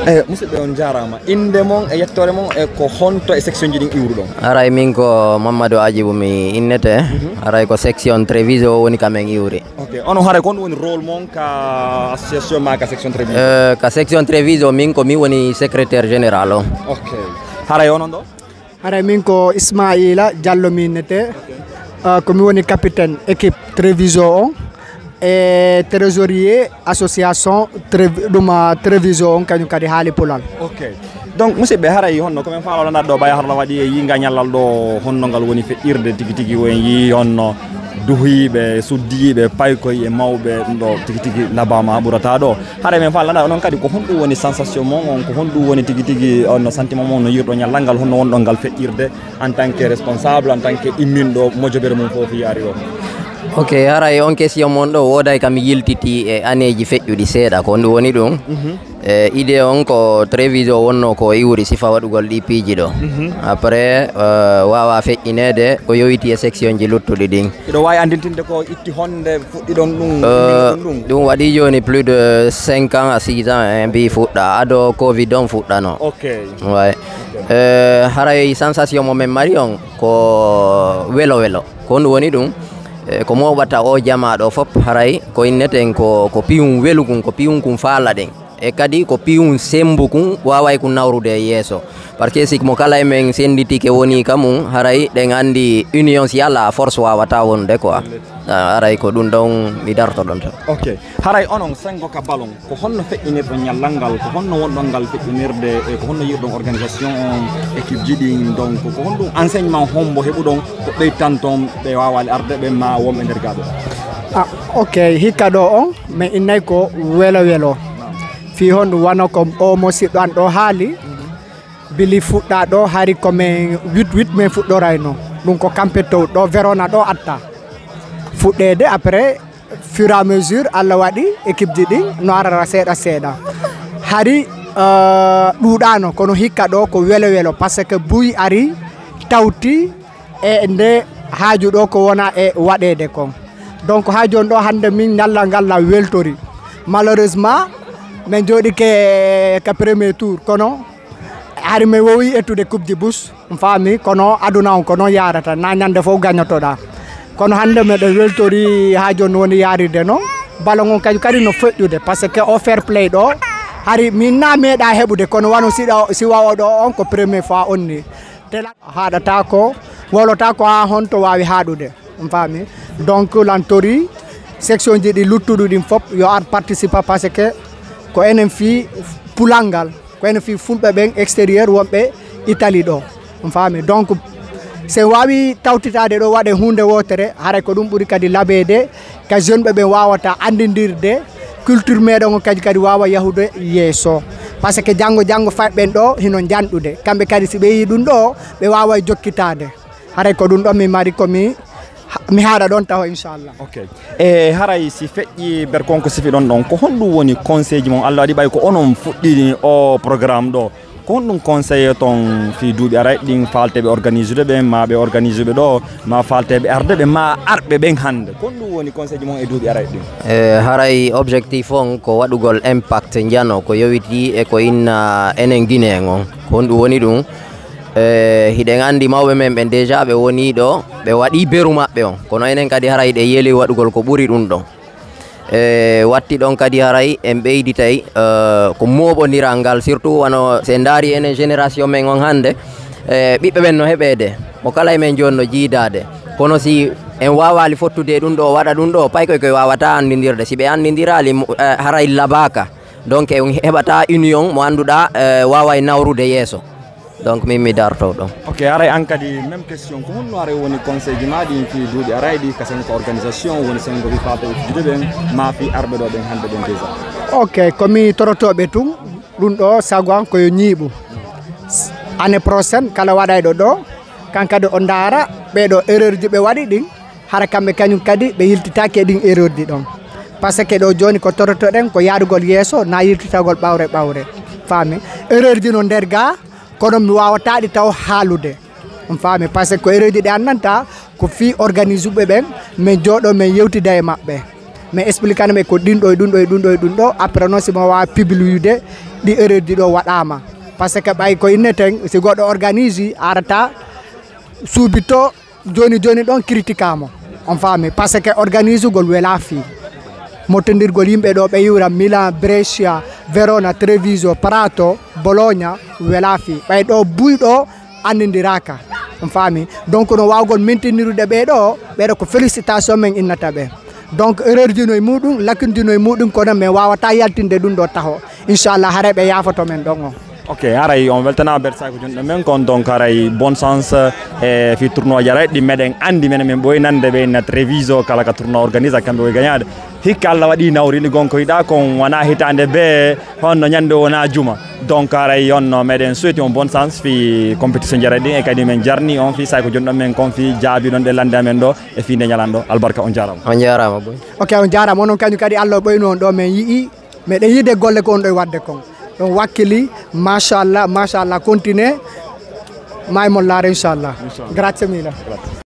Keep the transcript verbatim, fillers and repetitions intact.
Eyi, musidɓe, on njaaraama. Innde mon e yettoore mon, e ko honto e section ji ɗin iwruɗon? Haray min ko Mamadou Adjibou mi innete. Haray ko section Treviso woni ka men iwri. Ok, onon haray ko honɗum woni rôle mon ka association ma ka section Treviso? Eh, ka section Treviso min ko mi woni secrétaire général o. Ok. Haray onon ɗo? Haray min ko Ismaila Diallo mi innete. Eh, ko mi woni capitaine équipe Treviso on e trésorier association Trevi-, ɗum, ah, Treviso on kañum kadi haali pulal. Ok. Donc, musidɓe, haray honno ko men faaloo lanndade ɗo, ɓay harla waɗi e yiinga ñallal ɗo, honno ngal woni feƴƴirde tigi tigi, o en yii honno duhiiɓe, suddiiɓe, paykoy e mawɓe ɗum ɗo tigi tigi labaama ɓurata ɗo. Haray men faalaa lanndade onon kadi ko honɗum woni sensation mon on, ko honɗum woni tigi tigi on no sentiment mon no yiirɗo ñallal ngal, honno wonɗon ngal feƴƴirde en tant que responsable, en tant que imminɗo mojobere mum fof yaari o? Ok, haray on question mon ɗo wooday kam yiltiti e aneeji feƴƴuɗi seeɗa, ko honɗum woni ɗum? Mhm. E idée on ko Treviso wonno ko iwri sifa waɗugol ɗi piiji ɗo. Mhm. Après, eh, waawa feƴƴineede ko yowiti e section ji luttuɗi ɗin. Hiɗo waawi anndintinde ko itti honde fuɗɗiɗon ɗum, Eh, ɗum ɗum? Ɗum waɗi jooni plus de cinq ans à six ans, en mbi fuɗɗa. Ado covid on fuɗɗano. Ok. Ouais. Ok. Eh, haray sensation mo men mari on ko welo welo. Ko honɗum woni ɗum? Eh, ko mooɓata o jamaa ɗo fop haray ko inneten ko, ko piyum welu kun, ko piyum kun faala ɗen. E kadi ko piyum semmbu kun waaway kun nawrude e yeeso. Parce que si mo kala e men sennditike woni ka mum, haray ɗen anndi union si alaa, force waawata wonude quoi. Ah, haray ko ɗum ɗon mi dartoɗon tan. Ok. Haray onon senngo ka ballon, ko honno feƴƴinirɗon ñallal ngal? Ko honno wonɗon ngal feƴƴinirde? E ko honno yiirɗon organisation on, équipe ji ɗin? Donc, ko honɗum enseignement hombo heɓuɗon ko ɓeytanton ɓe waawaali arde ɓen ma wonɓe nder gaa ɗo? Ah, ok. Hikka ɗo on, men innay ko welo welo. Fii honɗum? Wano ko o mo siɗɗo an ɗo haali, bili fuɗɗa ɗo, hari ko men huit huit men fuɗɗorayno. Ɗum ko kampe tow ɗo Verona ɗo atta. Fuɗɗeede, après, fur et à mesure, Allah waɗi équipe ji ɗin no arara seeɗa seeɗa. Hari, euh, ɗuuɗaano, kono hikka ɗo ko welo welo, parce que buy ari, tawti, e nde haaju ɗo ko wona e waɗeede kon. Donc, haa jooni ɗo hannde min ñallal ngal na weltori. Malheureusement, min njooɗike ka premier tour, kono hari min wowi ettude coupe ji bus, on faami, kono aduna on ko noon yaarata, na ñande fof gañotoɗaa. Kono hannde meɗen weltori haa jooni woni yaarirde noon. Ballon on kañum kadi no feƴƴude, parce que o fair play ɗo, hari min na meeɗa heɓude, kono wano siɗa, siwa o ɗo on ko premier fois on ni. Tela haaɗata ko, wowlata ko haa honto waawi haaɗude, on faami. Donc, lantori section ji ɗi luttuɗi ɗin fof yo ar participa, parce que ko enen fii pulal ngal, ko enen fii fulɓe ɓen extérieur wonɓe Italie ɗo, on faami. Donc, si en waawi tawtitaade ɗo waɗe huunde wootere, haray ko ɗum ɓuri kadi labeede. Ka jeune ɓe ɓen waawata anndindirde culture meɗen on, kadi kadi waawa yahude yeeso. Parce que janngo janngo fayɓe ɓen ɗo hino njanɗude. Kamɓe kadi si ɓe yii ɗum ɗo, ɓe waawa jokkitaade. Haray ko ɗum ɗon mi mari ko mi, mi haaɗa ɗon taho, inchallah. Ok. E haray si feƴƴi ber kon ko sifi ɗon ɗon, ko honɗum woni conseil ji mon? Allah waɗi ɓay ko onon fuɗɗini o programme ɗo. Ko honɗum conseil ton fii duuɓi arayɗi ɗin, faalteeɓe organisude ɓen, ma ɓe organisuɓe ɗo, ma faalteeɓe arde ɓe, ma arɓe ɓen hannde? Ko honɗum woni conseil ji mon e duuɓi arayɗi ɗin? E, haray objectif on ko waɗugol impact njano ko yowiti e ko inna enen Guinéen on. Ko honɗum woni ɗum? E, hiɗen anndi mawɓe men ɓen déjà ɓe woni ɗo, ɓe waɗi beru maɓɓe on. Kono enen kadi haray hiɗen yeli waɗugol ko ɓuri ɗum ɗon. E watti ɗon kadi haray en ɓeyditay, eh, ko mooɓondiral ngal, surtout wano si en ndaari enen génération men on hannde, eh, ɓiɓɓe ɓen no heɓeede, mo kala e men jooni no jiidaade. Kono si en waawaali fottude e ɗum ɗo, waɗa ɗum ɗo, pay koy koy waawata anndindirde. Si ɓe anndindiraali, mo, eh, haray labaaka. Donc, en heɓata union mo annduɗaa, eh, waaway nawrude yeeso. Donc, min mi darto ɗon. Ok, haray an kadi, même question, ko honno haray woni conseil ji ma ɗin fii duuɓi arayɗi ka sengo ka organisation, woni sengo fii faaltooɓe fijjude ɓen, ma fii arɓe ɗo ɓen hannde ɓen déjà? Ok, ko mi torotooɓe tun, ɗum ɗo sago an ko yo ñiiɓu. Année prochaine, kala waɗayɗo ɗo, kan kadi o ndaara ɓee ɗo erreur ji ɓe waɗi ɗin, hara kamɓe kañum kadi ɓe yiltitaake e ɗin erreur ji ɗon. Parce que ɗo jooni ko torotoɗen ko yaarugol yeeso, na yiltitagol ɓawre ɓawre. Faami? Erreur ji no nder ga, kono mi waawata ɗi taw haalude. On faami? Parce que ko erreur ji ɗi annanta, ko fii organise ɓe ɓen, min jooɗo, min yewtida e maɓɓe. Min explique ɓe ko ɗin ɗo e ɗum ɗo e ɗum ɗo e ɗum ɗo. Après noon, si mo waawa publiude, Ɗi erreur ji ɗo waɗaama. Parce que ɓay ko inneten, si goɗɗo organise arata, suubito, joni joni ɗon critique mo. On faami, parce que organise gol wela fii. Mottondirgol yimɓe ɗo ɓe yiwra Milan, Brescia, Verona, Treviso, Prato, Bologna, wela fii. Ɓay ɗo buy ɗo anndindiraka. On faami. Donc no waawgol mintinirude ɓee ɗo, ɓee ɗo ko félicitation men innata ɓe. Donc erreur ji no e muɗum, lacune ji no e muɗum, kono men wawata yaltinde ɗum ɗo taho. Inchallah, haray ɓe yaafoto men ɗon on. Ok, haray on weltanaama ɓeeɗo saay ko jonɗo men kon, donc haray bonne chance e fi tournoi jaraɗi ɗi meɗen anndi menen min ɓooyi nande ɓe na Treviso kala ka tournoi organise kamɓe woy gañaade. Hikka Allah waɗi nawri ni gonko yiɗa kon wona hitaande be honno ñande wona juma. Donc haray on no meɗen souhaiti on bonne chance fi compétition jaraɗi ɗin e kadi men jarni on fi saay ko jonɗo men kon fi jaabi ɗon ɗe lande amen ɗo e fi nde ñalan ɗo. Albarka on jarama. On jarama boy. Ok, on jarama. Onon kañum kadi Allah o ɓoyno on ɗo men yi'i. Meɗen yiide golle ko on ɗo e waɗde kon. Ɗon wakkili, machallah, machallah, continue. May mon laare, inchallah. Inchallah. Grazie mille.